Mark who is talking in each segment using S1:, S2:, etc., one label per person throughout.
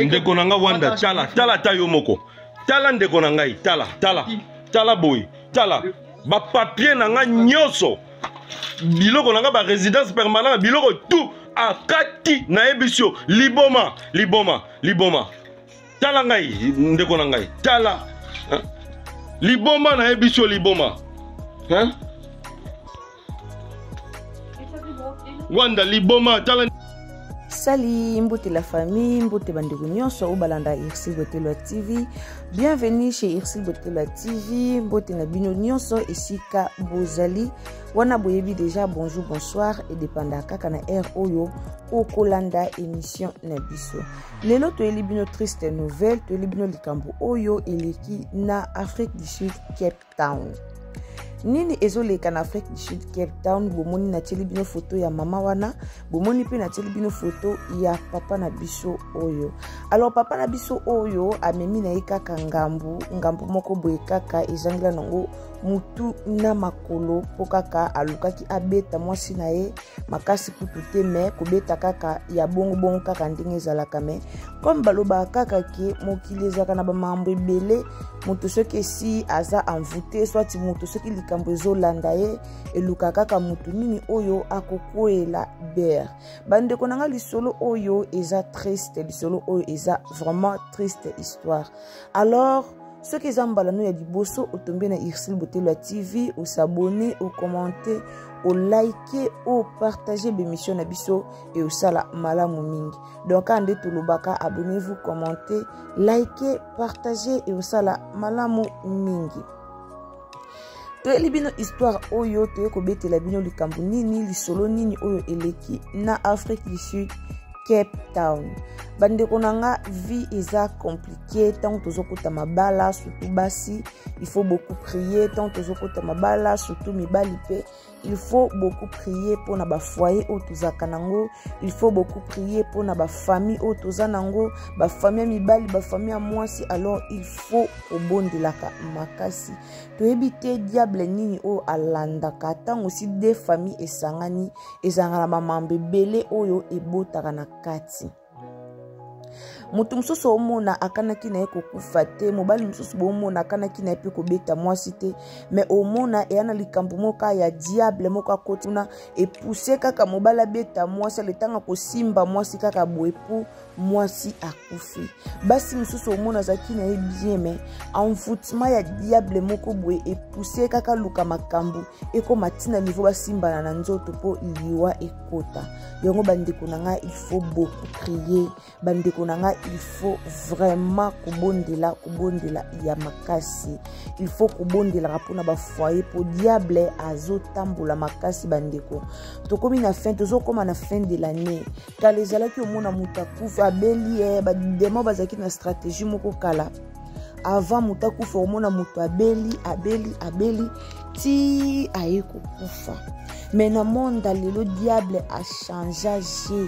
S1: Ndeko na nga Wanda, tala tala ata yo moko, tala ndeko na ngai, tala tala tala boye, tala bapapier na nga nyonso, biloko na nga, barésidence permanente, biloko tout akati. Nayebisi yo, liboma, liboma, liboma. Tala ngai, ndeko na ngai, tala, hein? Liboma, nayebisi yo, liboma, hein? Wanda, liboma, tala.
S2: Sali, mbote la famille, mbote bandeko nyonso oyo balanda Irsil Botelwa TV. Bienvenue chez Irsil Botelwa TV. Mbote na bino nyonso esika bozali. Wana boyebi déjà, bonjour, bonsoir et dépenda kaka na heure oyo okolanda émission na biso. Lelo toyeli bino triste nouvelle, toyeli bino likambo oyo eleki na Afrique du Sud, Cape Town. Nini ezoleka na Afrique du Sud, Cape Town? Bomoni natieli bino foto ya mama wana, bomoni mpe natieli bino foto ya papa na biso oyo. Alors papa na biso oyo amemi na ye kaka ngambu ngambu moko boye, kaka ezangela nango mutu na makolo, mpo kaka alukaki abeta mwasi na ye makasi kutu te, me kobeta kaka ya bongobongo kaka ndenge ezalaka. Me comme balobaka kaka ke mokili ezalaka na bamambo ebele, moto soki esi aza envoûté, soit moto soki likambo ezolanda ye, eluka kaka moto nini oyo akokweyela ber. Bandeko na nga, lisolo oyo eza triste, lisolo oyo eza vraiment triste histoire. Alors soki eza mbala no ya liboso otombe na Ursule Botelo ya TV, osabone, ocommente, olike, opartage bémission na biso e osala malamu mingi. Donc kaka nde tolobaka, abonnez-vous, commentez, likez, partagez e osala malamu mingi. Toyeli bino histoire oyo, toye kobetela bino likambo nini, lisolo nini oyo eleki na Afrique du Sud, Cape Town. Bandeko na nga, vie eza compliqué. Ntango tozokota mabala, surtout basi, il faut beaucoup prier. Ntango tozokota mabala, surtout mibali mpe, il faut beaucoup prier mpona bafoyer oyo tozalaka nango, il faut beaucoup prier mpona bafamille oyo toza nango, bafamille ya mibali, bafamille ya mwasi. Alors il faut kobondelaka makasi. Toyebi te diable nini oyo alandaka. Ntango si de famille esangani, ezalaka na bamambo ebele oyo ebotaka na kati. Moto mosusu omona akanaki na ye kokufa te, mobali mosusu bomona akanaki na ye mpe kobeta mwasi te, me omona eya na likambo moko ya diable moko akoti kuna, epuse kaka mobali abeta mwasi. Aletanga kosimba mwasi kaka boye, po mwasi akufi. Basi mosusu omona azalaki na ye bien, me envoûtement ya diable moko boye epuse kaka luka makambo ekoma ntina niveau basimbana na nzoto mpo liwa ekota yango. Bandeko na ngai, il faut beaucoup prier. Bandeko na ngai, il faut vraiment kobondela, kobondela ya makasi. Il faut kobondelaka mpona bafoyer, mpo diable azotambola makasi. Bandeko, tokomi na fin, tozokóma na fin de l'année. Kala ezalaki omona moto akufi, abeli, ye bademo bazalaki na stratégie moko kala. Avant moto akufa, omona moto abeli, abeli, abeli ti aye kokufa. Mais na monde lelo, diable achangea jeu,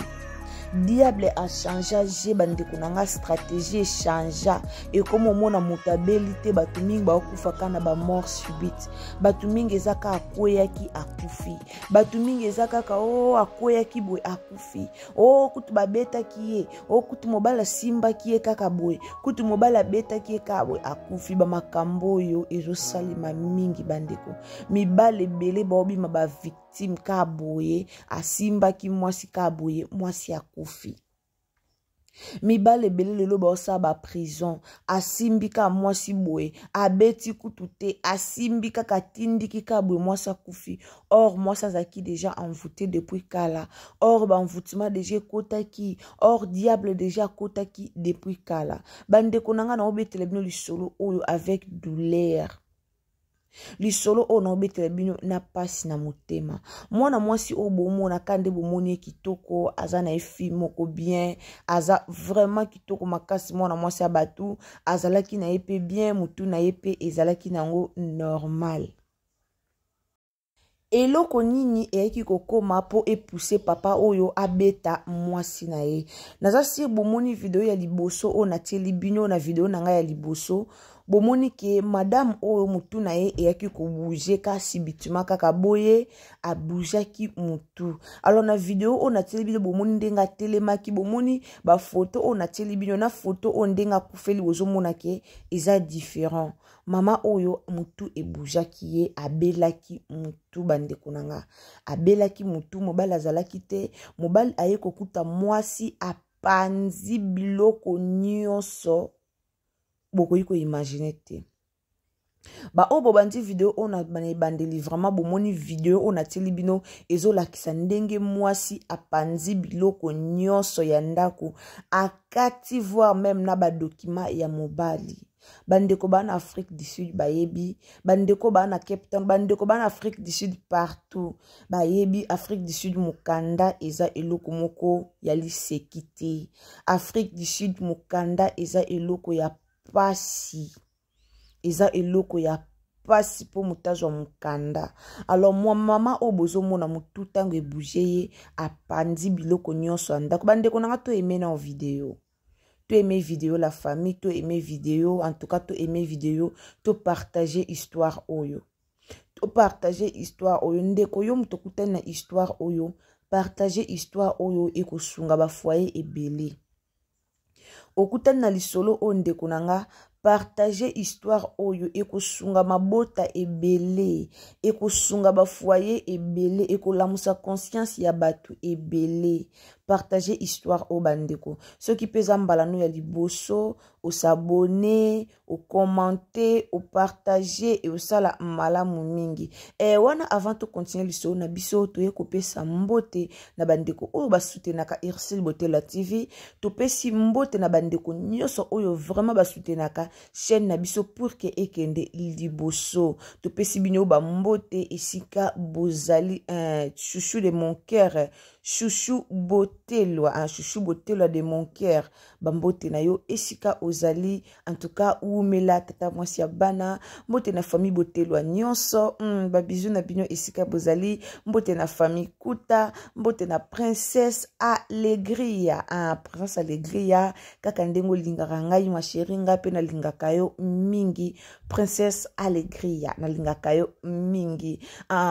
S2: diable achangea jeu. Bandeko na nga, stratégie echangea. Ekoma omona moto abeli te, bato mingi bakokufa kaka na bamort subite. Bato mingi eza kaka akweyaki, akufi. Bato mingi eza kaka o oh, akweyaki boye, akufi. O oh, kutu babetaki ye, o oh, kutu mobali asimbaki ye kaka boye, kutu mobali abetaki ye kaka boye, akufi. Bamakambo oyo ezosalema mingi, bandeko. Mibali ebele baobima bavictime kaka boye, asimbaki mwasi kaka boye, mwasi akufi. Mibali ebele lelo baosala baprison, asimbi kaka mwasi boye, abeti kutu te, asimbi kaka, atindiki kaka boye, mwasi akufi. Or mwasi azalaki déjà envoûté depuis kala, or baenvoûtement déjà ekotaki, or diable déjà akotaki depuis kala. Bandeko na ngai, naobetela bino lisolo oyo avec douleur, lisolo oyo naobetela bino na pasi na motema. Mwana mwasi oyo bomona ka nde bomoni ye kitoko, aza na ye fille moko bien, aza vraiment kitoko makasi. Mwana mwasi ya bato azalaki na ye mpe bien, motu na ye mpe ezalaki nango normal. Eloko nini eyaki kokóma mpo epuse papa oyo abeta mwasi na ye? Naza sire bomoni video ya liboso oyo natieli bino na video na ngai ya liboso. Bomoni ke madame oyo mutu na ye eyaki kobouge ka subitement kaka boye, aboujaki mutu. Alors na video oyo natieli bino, bomoni ndenge atelemaki, bomoni bafoto oyo natieli bino na foto oyo ndenge akufeli, bozomona ke eza différent. Mama oyo mutu eboujaki ye, abelaki mutu, bandeko na nga, abelaki mutu. Mobali azalaki te, mobali aye kokuta mwasi apanzi biloko nyonso bokoki koimagine te. Baoyo bobandi video oyo na ebandeli, vraiment bomoni video oyo natieli bino ezolakisa ndenge mwasi apanzi biloko nyonso ya ndako, akati voire même na badokima ya mobali. Bandeko baa na Afrique du Sud bayebi, bandeko baa na Cape Town, bandeko baa na Afrique du Sud partout bayebi. Afrique du Sud, mokanda eza eloko moko ya liseki te. Afrique du Sud, mokanda eza eloko ya pasi, eza eloko ya pasi mpo moto azwa mokanda. Alors mwa mama oyo bozomona, motu ntango ebouge ye, apandi biloko nyonso ya ndako. Bandeko nanga, to aime na video, to aime video, la famille, to aime video, en tout cas to aime video, to partage histoire oyo, to partage histoire oyo. Ndeko, yo moto okutani na histoire oyo, partage histoire oyo, ekosunga bafoyer ebele. Okutani na lisolo oyo, ndeko na nga, partage histoire oyo, ekosunga mabota ebele, ekosunga bafoyer ebele, ekolamusa conscience ya bato ebele. Partage histoire oyo, bandeko. Soki mpe eza mbala no ya liboso, osabone, okommente, opartage, eosala malamu mingi. Wana avant tocontinue lisolo na biso, toye kopesa mbote na bandeko oyo basutenaka Ursule Botela TV. Topesi mbote na bandeko nyonso oyo vraiment basutenaka chaîne na biso pour ke ekende liboso. Topesi bino bambote esika bozali. Chouchou de mon cœur, Chouchou Botelwa, hein, Chouchou Botelwa de mon cœur, bambote na yo esika ozali. En tout cas wumela, tata mwasi ya bana. Mbote na famille Botelwa nyonso, babizu na bino esika bozali. Mbote na famille Kuta, mbote na Princesse Alegria, hein, Princesse Alegria, kaka ndenge olingaka ngai ma chérie, ngai mpe nalingaka yo mingi. Princesse Alegria, nalingaka yo mingi.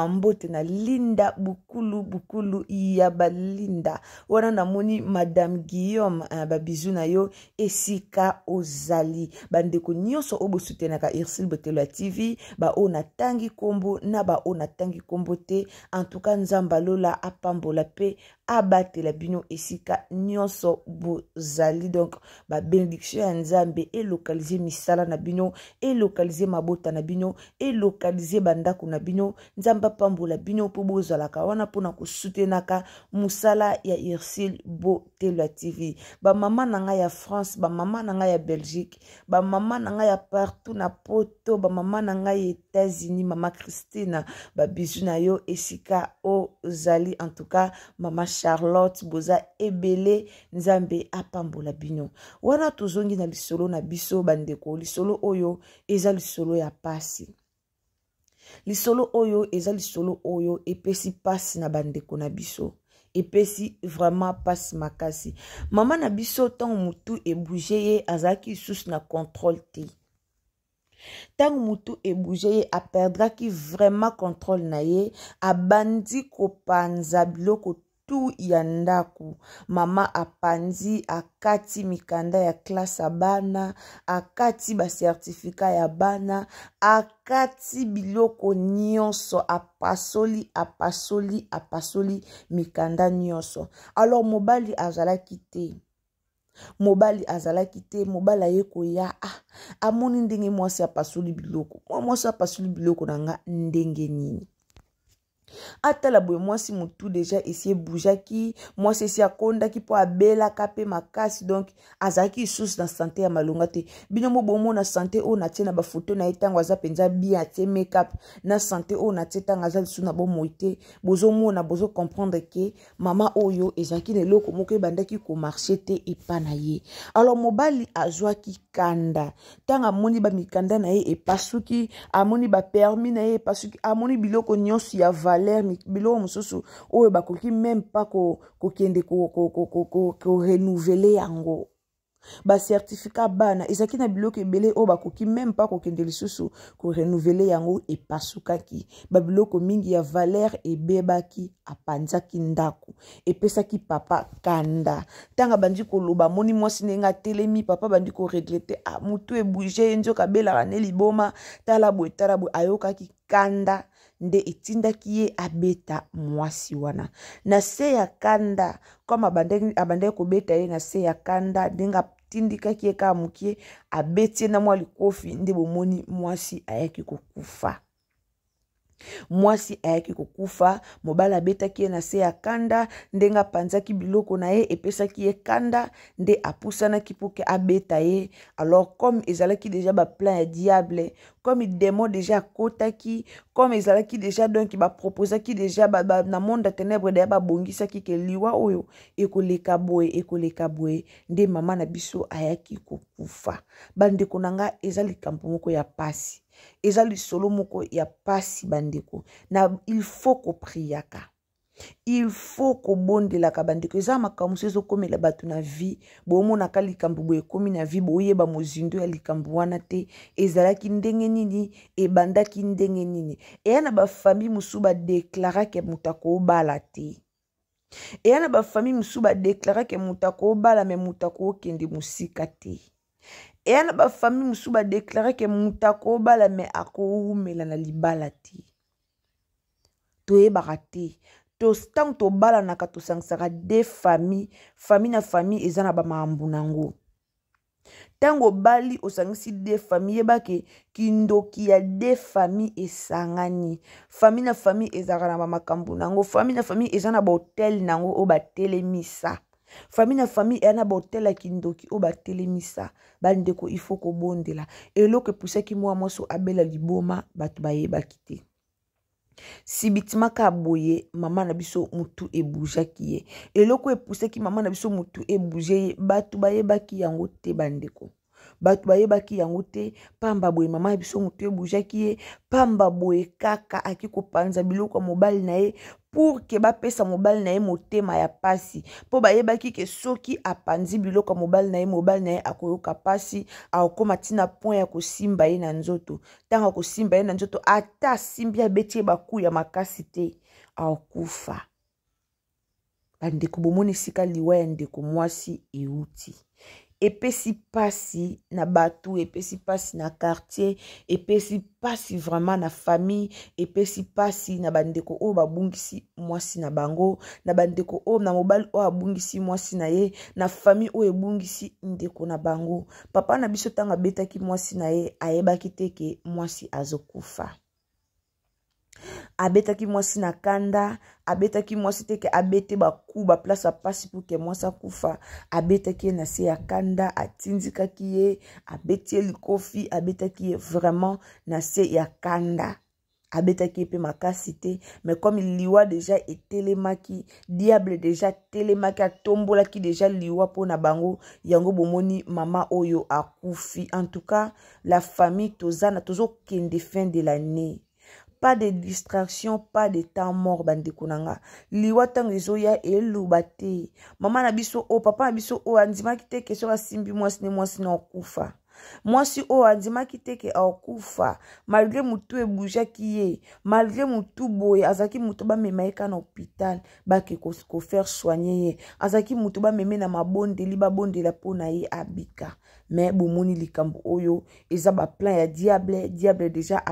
S2: Mbote na Linda Bukulu, Bukulu ya balinda wana. Namoni Madame Guillaume, babizu na yo esika ozali. Bandeko nyonso oyo bosutenaka Ursule Botelo ya TV, baoyo natangi nkombo na baoyo natangi nkombo te, en tout cas Nzambe alola apambola mpe abatela bino esika nyonso bozali. Donc babénédiction ya Nzambe elokalize misala na bino, elokalize mabota na bino, elokalize bandako na bino. Nzambe apambola bino mpo bozalaka wana mpona kosutenaka mosala ya Ursule Botelwa TV. Bamama na ngai ya France, bamama na ngai ya Belgique, bamama na ngai ya partout na Poto, bamama na ngai ya États-Unis, mama Christine, babizu na yo esika ozali. En tout cas mama Charlotte, boza ebele, Nzambe apambola bino. Wana tozongi na lisolo na biso, bandeko. Lisolo oyo eza lisolo ya pasi, lisolo oyo eza lisolo oyo epesi pasi na bandeko na biso, epesi vraiment pasi makasi. Mama na biso, ntango motu ebouge ye, azalaki lisusu na contrôle te. Ntango motu ebouge ye, aperdraki vraiment contrôle na ye, abandi kopanza biloko tu ya ndako. Mama apanzi, akati mikanda ya classe ya bana, akati bacertificat ya bana, akati biloko nyonso, apasoli, apasoli, apasoli mikanda nyonso. Alors mobali azalaki te, mobali azalaki te. Mobali aye koya, ah, amoni ndenge mwasi apasoli biloko. Mwa mwasi apasoli biloko na nga ndenge nini? Atala boye, mwasi motu deja esi ebujaki, mwasi esi akondaki mpo abelaka mpe makasi, donc azalaki lisusu na sante ya malonga te. Bino mo bomona sante oyo natie na bafoto na ye ntango aza mpenza bien, atie makeup, na sante oyo natie ntango aza lisusu na bomoi te. Bozomona, bozocomprendre ke mama oyo ezalaki na eloko moko ebandaki komarche te epa na ye. Alors mobali azwaki kanda ntango amoni bamikanda na ye epasuki, amoni bapermis na ye epasuki, amoni biloko nyonso ya valeur, biloko mosusu oyo bakoki même pas kokende korenouveler yango. Bacertificat bana ezalaki na biloko ebele oyo bakoki meme pas kokende lisusu korenouvele yango, epasukaki. Babiloko mingi ya valeur ebebaki. Apanzaki ndako, epesaki papa kanda. Ntango abandi koloba, amoni mwasi ndenge atelemi, papa abandi koregrete: ah, motu ebouge ye, nzoka abelaka ne liboma, tala boye, tala boye. Ayokaki kanda nde etindaki ye abeta mwasi wana na se ya kanda. Comme abandaki kobeta ye na se ya kanda, ndenge atindikaki ye kaka mokie, abeti ye na mwa likofi, nde bomoni mwasi ayaki kokufa. Mwasi ayaki kokufa, mobali abetaki ye na se ya kanda. Ndenge apanzaki biloko na ye, epesaki ye kanda, nde apusanaki mpo ke abeta ye. Alors comme ezalaki deja baplan ya diable, comme démon deja akotaki, comme ezalaki deja, donc baproposaki deja ba, ba, na monde ya ténèbre deja babongisaki ke liwa oyo ekoleka boye, ekoleka boye, nde mama na biso ayaki kokufa. Bandeko na nga, eza likambo moko ya pasi, eza lisolo moko ya pasi, bandeko na. Il faut kopriaka, il faut kobondelaka, bandeko. Eza makambo mosusu ezokomela bato na vie, bomonaka likambo boye ekomi na vie, boyeba mozindo ya likambo wana te, ezalaki ndenge nini, ebandaki ndenge nini. Eya na bafamille mosusu badeklarake moto akobala te, eya na bafamille mosusu badeklarake moto akobala me moto akokende mosika te, eya na bafamille mosusu badeklarake moto akobala me akowumela na libala te. Toyebaka te. Ntango tobalanaka, tosangisaka de famille, famille na famille eza na bamakambo nango. Ntango obali, osangisi de famille, yebake kindoki ya de famille esangani. Famille na famille ezalaka na bamakambo nango, famille na famille eza na bahotel nango oyo batelemisa, famille na famille eya na bahotel ya kindoki oyo batelemisa. Bandeko, ifo kobondela. Eloko epusaki mwa mwasi abela liboma, bato bayebaki te. Sibitima ka boye, mama na biso mutu ebujaki ye. Eloko epusaki mama na biso mutu ebuje ye, bato bayebaki yango te. Bandeko, bato bayebaki yango te. Pamba boye, mama na biso mutu ebujaki ye pamba boye, kaka aki kopanza biloko ya mobali na ye pour ke bapesa mobali na ye motema ya pasi, mpo bayebaki ke soki apanzi biloko ya mobali na ye, mobali na ye akoyoka pasi, akokóma ntina point ya kosimba ye na nzoto. Ntango akosimba ye na nzoto, ata asimbi, abeti ye baku ya makasi te, akokufa. Bandeko, bomoni esika liwa ya ndeko mwasi euti. Epesi mpasi na bato, epesi mpasi na quartier, epesi mpasi vraiment na famille, epesi mpasi na bandeko oyo babungisi mwasi na bango, na bandeko oyo na mobali oyo abungisi mwasi na ye, na famille oyo ebungisi ndeko na bango. Papa na biso, ntango abetaki mwasi na ye, ayebaki te ke mwasi azokufa. Abetaki mwasi na kanda, abetaki mwasi te ke abete baku baplace ya pasi mpo ke mwasi akufa. Abetaki ye na se ya kanda, atindikaki ye, abeti ye likofi, abetaki ye vraiment na se ya kanda, abetaki ye mpe makasi te. Mais comme liwa deja etelemaki, diable deja atelemaki, atombolaki deja liwa mpo na bango, yango bomoni mama oyo akufi. En tout cas, la famille, toza na tozokende fin de l'année, pas de distraction, pas de temps mort. Bandeko na nga, liwa ntango ezoya, eloba te. Mama na biso oyo, papa na biso oyo andimaki te ke soki asimbi mwasi ne, mwasi na okufa. Mwasi oyo andimaki te ke akokufa, malgré motu ebujaki ye, malgré motu boye. Azalaki motu bamema ye kaka na hôpital, bake kofaire soigner ye. Azalaki motu bameme na mabondeli, babondela mpo na ye abika. Mais bomoni likambo oyo eza baplan ya diable. Diable deja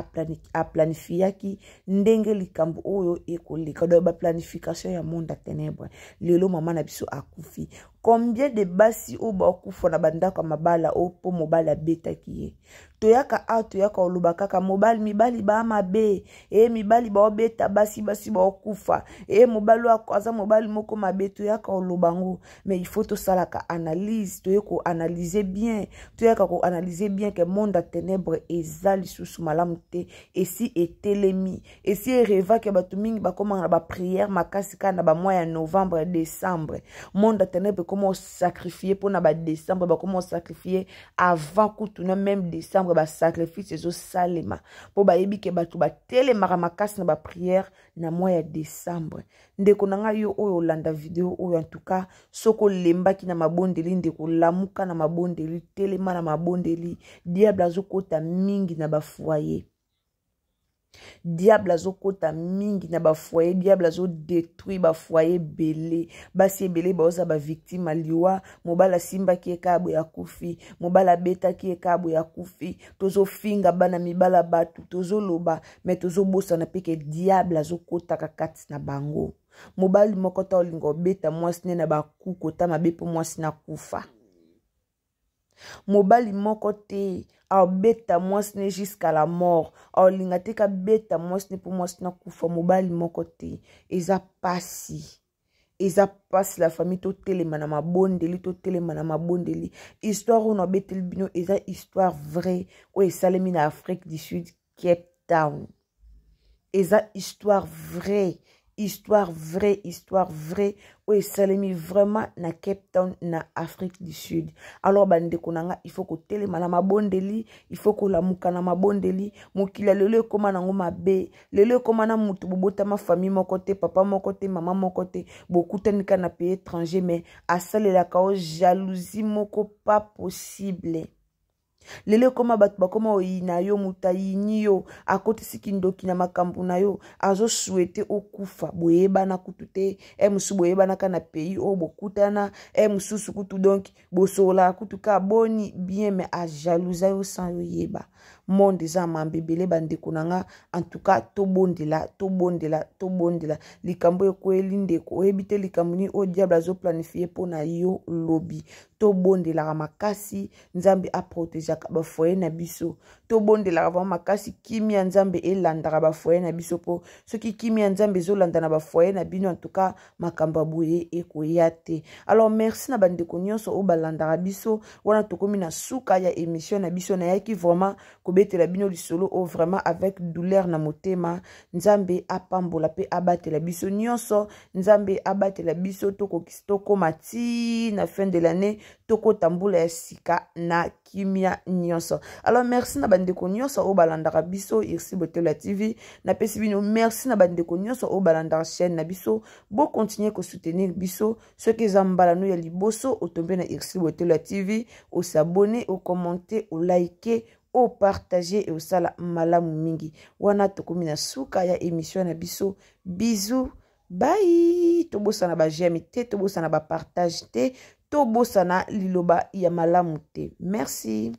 S2: aplanifiaki ndenge likambo oyo ekoleka, donc baplanification ya monde ya ténèbre. Lelo mama na biso akufi. Combien de basi oyo bakufa na bandako ya mabala oyo mpo mobali abetaki ye? Toyaka awa, toyaka oloba kaka mobali, mibali baa mabe, e mibali baobeta basi, basi baokufa, e mobali oyo aza mobali moko mabe. Toyaka oloba ngo, mais il faut tosalaka analyse, toye koanalyse bien, toyaka koanalyse bien ke monde ya ténèbre eza lisusu malamu te. Esi etelemi, esi erevake. Bato mingi bakomaka na baprière makasi kaka na bamois ya novembre, décembre. Monde ya ténèbre. bakoma osacrifie mpona badecembre, bakoma osacrifie avant kutu na meme décembre, basacrifice ezosalema mpo bayebi ke bato batelemaka makasi na baprière na mois ya décembre. Ndeko na ngai, yo oyo olanda video oyo, en tout cas soki olembaki na mabondeli, ndeko, lamuka na mabondeli, telema na mabondeli. Diable azokota mingi na bafoyer, diable azokota mingi na bafoyer, diable azodétruire bafoyer ebele. Basi ebele baoza bavictime ya liwa. Mobali asimbaki ye kaka boye, akufi. Mobali abetaki ye kaka boye, akufi. Tozofinga bana mibala bato, tozoloba, me tozobosana mpe ke diable azokotaka kati na bango. Mobali moko ta olinga obeta mwasi ne na bakuku ota mabe mpo mwasi nakufa. Mobali moko te abeta mwasi ne jusqu'à la mort, aolinga te kabeta mwasi ne mpo mwasi nakufa. Mobali moko te. Eza pasi, eza pasi. La famille, totelema na mabondeli, totelema na mabondeli. Histoire oyo nabeteli bino eza histoire vraie oyo esalemi na Afrique du Sud, Cape Town. Eza histoire vraie, histoire vraie, histoire vraie oyo esalemi vraiment na Cape Town, na Afrique du Sud. Alors bandeko na nga, il faut kotelema na mabondeli, il faut kolamuka na mabondeli. Mokili ya lelo ekóma nango mabe. Lelo ekóma na motu bobotama famille moko te, papa moko te, mama moko te, bokutani kaka na pays étranger, mais asalelaka o jalousie moko pas possible. Lelo ekóma bato bakóma oyina yo, moto ayini yo, akotisi kindoki na makambo na yo, azosouhaiter okufa. Boyebana kutu te, e mosusu boyebanaka na pays oyo bokutana, e mosusu kutu donc bosololaka kutu ka boni bien, mais ajalousa yo sans yoyeba. Monde eza mambe ebele, bandeko na nga. En tout cas tobondela, tobondela, tobondela. Likambo ekweli ndeko, oyebi te likambo nini oyo diable azoplanifie mpo na yo lobi. Tobondelaka makasi, Nzambe aprotegeaka bafoyer na biso. Tobondelaka vraiment makasi, kimia Nzambe elandaka bafoyer na biso, mpo soki kimia Nzambe ezolanda na bafoyer na bino, en tout cas makambo ya boye ekoya te. Alors merci na bandeko nyonso oyo balandaka biso. Wana tokomi na suka ya émission na biso. Nayaki vraiment kobetela bino lisolo oyo vraiment avec douleur na motema. Nzambe apambola mpe abatela biso nyonso. Nzambe abatela biso, tokokisi, tokóma ti na fin de l'année, tokota mbula ya sika na kimia nyonso. Alors merci na bandeko nyonso oyo balandaka biso Irsi Botelo ya TV. Napesi bino merci na bandeko nyonso oyo balandaka chaîne na biso. Bokontinue kosoutenir biso. Soki eza mbala no ya liboso otombe na Irsi Botelo ya TV, osabone, okommente, olike, opartage, e osala malamu mingi. Wana tokomi na suka ya émission na biso. Bisous, bye. Tobosana baj'aime te, tobosana bapartage te, tobosana liloba ya malamu te. Merci.